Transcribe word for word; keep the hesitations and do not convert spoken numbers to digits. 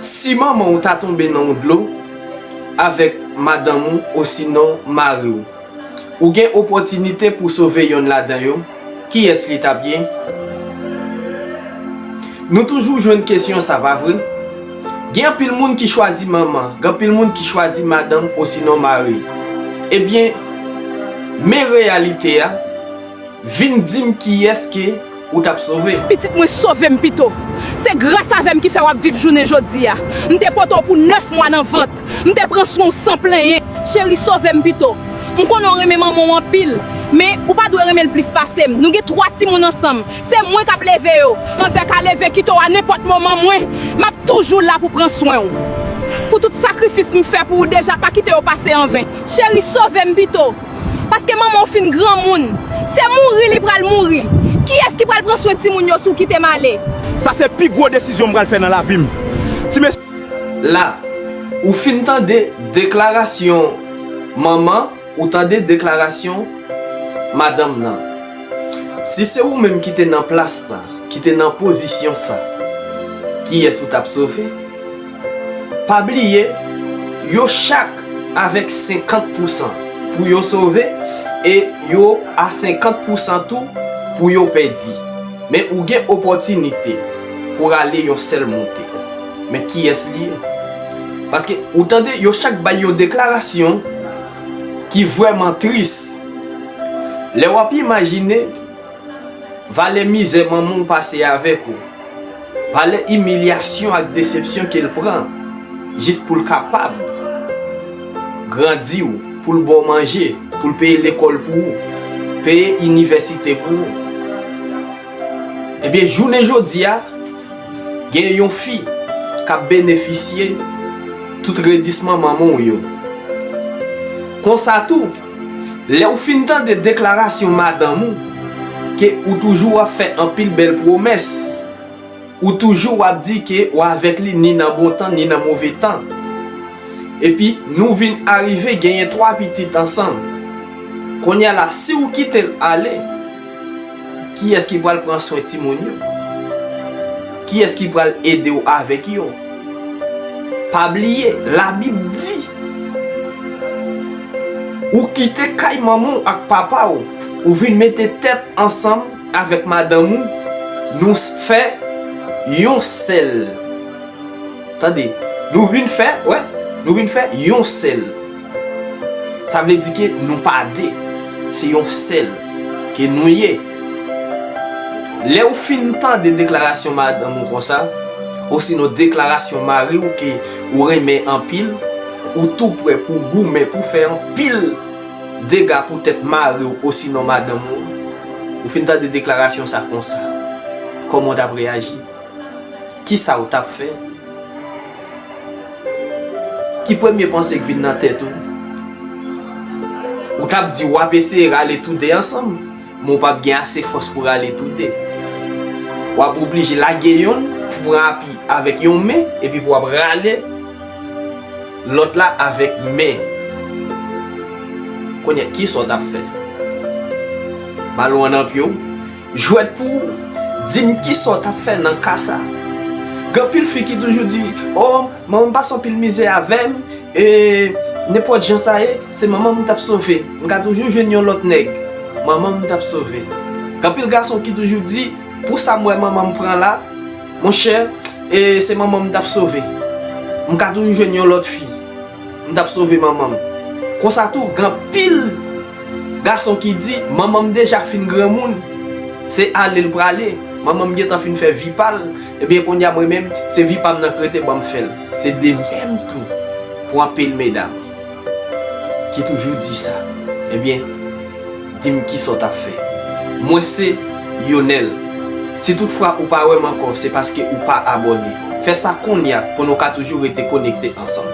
Si manman w ta tonbe nan yon dlo avèk madanm ou osinon mari w, ou gen opòtinite pou sove yonn ladan yo, kiyès li t ap ye? Nou toujou jwenn kesyon sa, pa vre? Gen anpil moun ki chwazi manman, gen anpil moun ki chwazi madanm osinon mari. Ebyen, men reyalite a, vin di m kiyès ke ou t ap sove. Pitit mwen, sove m pito. Se gras avè m ki fè w ap viv jounen jodi a. M te pote w pou nèf mwa nan vant. M te pran swen w san plenyen. Cheri, sove m pito. M konnen w renmen manman w anpil, men ou pa dwe renmen l plis pase m. Nou gen twa timoun ansanm. Se mwen k ap leve yo. Manzè ka leve kite w a nenpòt moman, mwen, m ap toujou la pou pran swen w. Pou tout sakrifis m fè pou ou deja, pa kite yo pase anven. Cheri, sove m pito. Paske manman w fin granmoun. Se mouri li pral mouri. Kiyès ki pral pran swen timoun yo si w kite m ale? Sa se pi gwo desizyon m pral fè nan lavi m. Ti mesye. La, ou fin tande deklarasyon manman, ou tande deklarasyon madanm nan. Si se ou menm ki te nan plas sa, ki te nan pozisyon sa, kiyès ou t ap sove? Pa bliye, yo chak avèk senkant pousan pou yo sove e yo a senkant pousan tou pou yo pèdi. Men ou gen opòtinite pou rale yon sèl moute. Men kiyès li ye? Paske ou tande yo chak bay yon deklarasyon ki vrèman tris. Lè w ap imajine valè mizè manman w pase avèk ou, valè imilyasyon ak desepsyon ke l pran jis pou l kapab grandi w, pou l ba w manje, pou l peye lekòl pou ou, peye inivèsite pou ou. Ebyen, jounen jodi a, gen yon fi k ap benefisye tout redisman manman w yo. Konsa tou, lè w fin tande deklarasyon madanm ou, ke ou toujou ap fè anpil bèl pwomès, ou toujou ap di ke w avèk li ni nan bon tan, ni nan move tan. Epi nou vin arive genyen twa pitit ansanm. Kounye a la, si w kite l ale, kiyès ki pral pran swen timoun yo? Kiyès ki pral ede w avèk yo? Pa bliye, Labib di, ou kite kay manman w ak papa w, ou vin mete tèt ansanm avèk madanm ou, nou fè yon sèl. Tande, nou vin fè, wè, nou vin fè yon sèl. Sa vle di ke nou pa de, se yon sèl ke nou ye. Lè w fin tande deklarasyon madanm ou konsa, osinon deklarasyon mari w ke ou renmen anpil, ou tou prè pou goumen, pou fè anpil dega pou tèt mari w osinon madanm ou, ou fin tande deklarasyon sa konsa, kòman w t ap reyaji? Kisa w t ap fè? Ki premye panse k vin nan tèt ou? Ou t ap di w ap eseye rale toude ansanm, men w p ap gen ase fòs pou rale toude. W ap oblije lage yonn pou pran api avèk yon men, epi pou w ap rale lòt la avèk men. Kounye a, kisa w t ap fè? Balon an nan pye w, jwèt pou ou. Di m kisa w t ap fè nan ka sa. Gen anpil fi ki toujou di, "O, manman m pase anpil mizè avè m, e nenpòt jan sa ye, se manman m m t ap sove. M ka toujou jwenn yon lòt nèg. Manman m m t ap sove." Gen anpil gason ki toujou di, "Pou sa m wè manman m pran la, monchè, e se manman m m t ap sove. M ka toujou jwenn yon lòt fi." M t ap sove manman m. Konsa tou, gen anpil gason ki di, "Manman m deja fin granmoun, se ale l prale. Manman m gentan fin fè vi pa l, ebyen, kounye a mwen menm, se vi pa m nan k rete ban m fè l." Se de menm tou pou anpil medam ki toujou di sa. Ebyen, di m kisa w t ap fè. Mwen se Yonèl. Si toutfwa ou pa wè m ankò, se paske ou pa abòne. Fè sa kounye a pou nou ka toujou rete konekte ansanm.